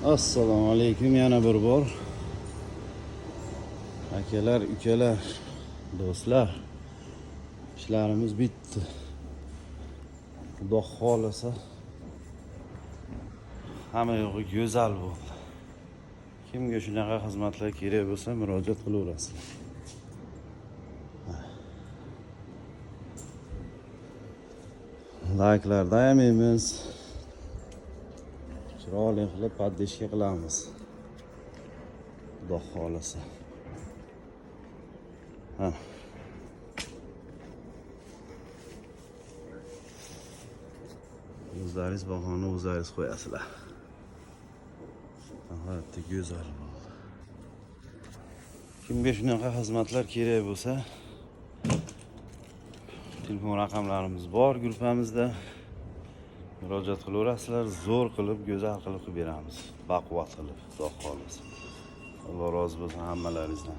Assalomu alaykum yana bir bor. Akalar, ukalar, do'stlar. Ishlarimiz bitdi. Xudo xohlasa hamma yog'i go'zal bo'ldi. Kimga shunaqa xizmatlar kerak bo'lsa, murojaat qilaverasizlar. Layklarda ayamaymiz. Chiroyli qilib поддержка qilamiz. Xudo xohlasa. Ha. O'zlaringiz bahoni o'zlaringiz qo'yasizlar. Nihoyatda go'zal bo'ldi. Kimga shunaqa xizmatlar kerak bo'lsa, telefon raqamlarimiz bor gruppamizda. Murojaat qilaverasizlar, zo'r qilib, go'zal qilib qilib beramiz. Baquvvat qilib, Xudo xohlasa. Alloh rozi bo'lsin hammalaringizdan.